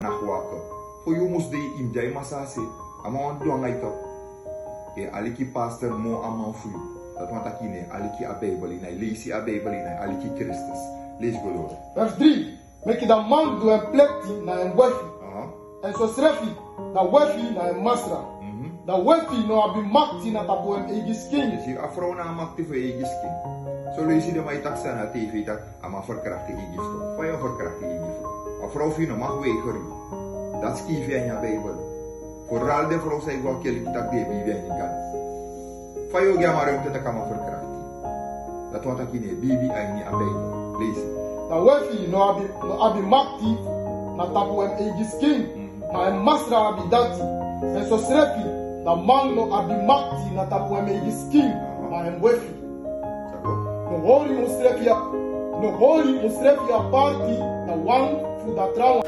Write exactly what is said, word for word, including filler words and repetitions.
Nachtwaken. Fu yu mus de, yu mus de a Masaa se. A man wani du nanga yu toch. Yu e aliki pastor moo a man fu yu. Dati wani taki yu no e aliki a Bijbel, yu no e leisi a Bijbel, yu no e aliki Kristus. Leisi go doro. Vers drie. Meki dan man du en plikti na en wefi. Aha. Èn sosrefi dan wefi na en masra. Mhm. Dan wefi no abi makti na tapu en eigi skin. Yu si, a frow no abi makti fu en eigi skin. Son leisi den man e taki san na tv taki a man ferkrakti en eigi frow. Fa yu o ferkrakti en eigi frow? A frow fu yu no mag weiger yu. Dati skrifi a ini a Bijbel. Vooral den frow san e go a keliki taki den e biibi a ini Gado. Fa yu o gi a man ruimte taki a man ferkrakti? Dati wani taki yu no e biibi a ini a Bijbel. Leisi. Dan wefi no abi, no abi makti na tapu en eigi skin. Mhm. Ma en masra abi dati. Èn sosrefi dan man no abi makti na tapu en eigi skin. Aha. Ma en wefi. Sa go. No hori unsrefi a, no hori unsrefi aparti na wan fu dan trawan.